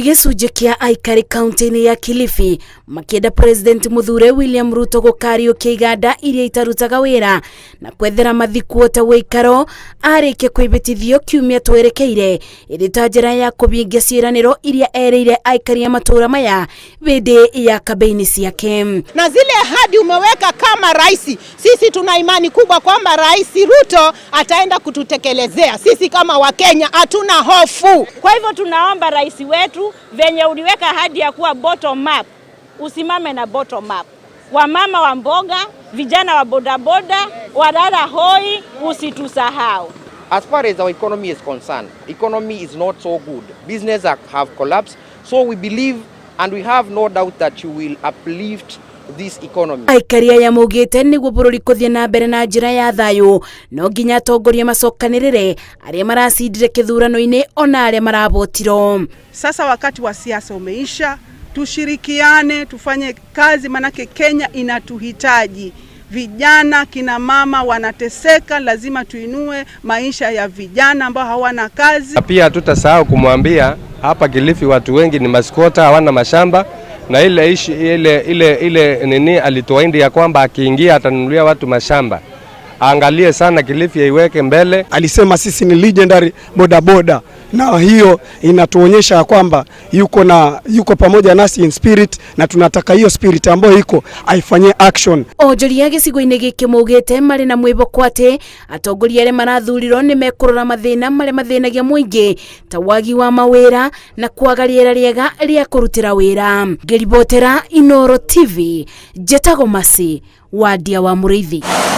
Nĩ gĩcunjĩ kĩa aikari kaunti-inĩ ya Kilifi makĩenda President mũthure William Ruto gũkariũkia iganda iria itarutaga wĩra na kwethera mathikuota wĩikaro arĩkia kwĩbĩtithio kiumia twerekeire ĩrĩ ta njĩra ya kũbingia ciĩranĩro iria erĩire aikari a matũũra maya hĩndĩ ya kambeini ciake. Na zile ahadi umeweka kama rais, sisi tuna imani kubwa kwamba Rais Ruto ataenda kututekelezea. Sisi kama Wakenya hatuna hofu. Kwa hivyo tunaomba rais wetu, venye uliweka ahadi ya kuwa bottom up, usimame na bottom up. Wamama wa mboga, vijana wa bodaboda, walala hoi, usitusahau. As far as our economy is concerned, economy is not so good. Business have collapsed. So we believe and we have no doubt that you will uplift this economy. Aikari aya maugĩte nĩguo bũrũri kũthiĩ na mbere na njĩra ya thayũ no nginya atongoria macokanĩrĩre arĩa maracindire kĩthurano-inĩ ona arĩa maravotirwo. Sasa wakati wa siasa umeisha, tushirikiane, tufanye kazi, manake Kenya inatuhitaji. Vijana, kina mama wanateseka, lazima tuinue maisha ya vijana ambao hawana kazi. Pia hatutasahau kumwambia hapa Kilifi watu wengi ni masquatter, hawana mashamba na ile ishi, ile ile ile nini alituahidi ya kwamba akiingia atanunulia watu mashamba. Aangalie sana Kilifi aiweke mbele. Alisema sisi ni legendary bodaboda, na hiyo inatuonyesha ya kwamba yuko pamoja nasi in spirit, na tunataka hiyo spirit ambayo iko aifanyie action. Onjoria gĩcigo-inĩ gĩkĩ maugĩte marĩ na mwĩhoko atĩ atongoria arĩa marathurirwo nĩ mekũrora mathĩna marĩa mathĩnagia mũingĩ ta wagi wa mawĩra na kwaga rĩera rĩega rĩa kũrutĩra wĩra. Ngĩribotera Inooro TV, njĩtagwo Mercy Wandia wa Mũrĩithi.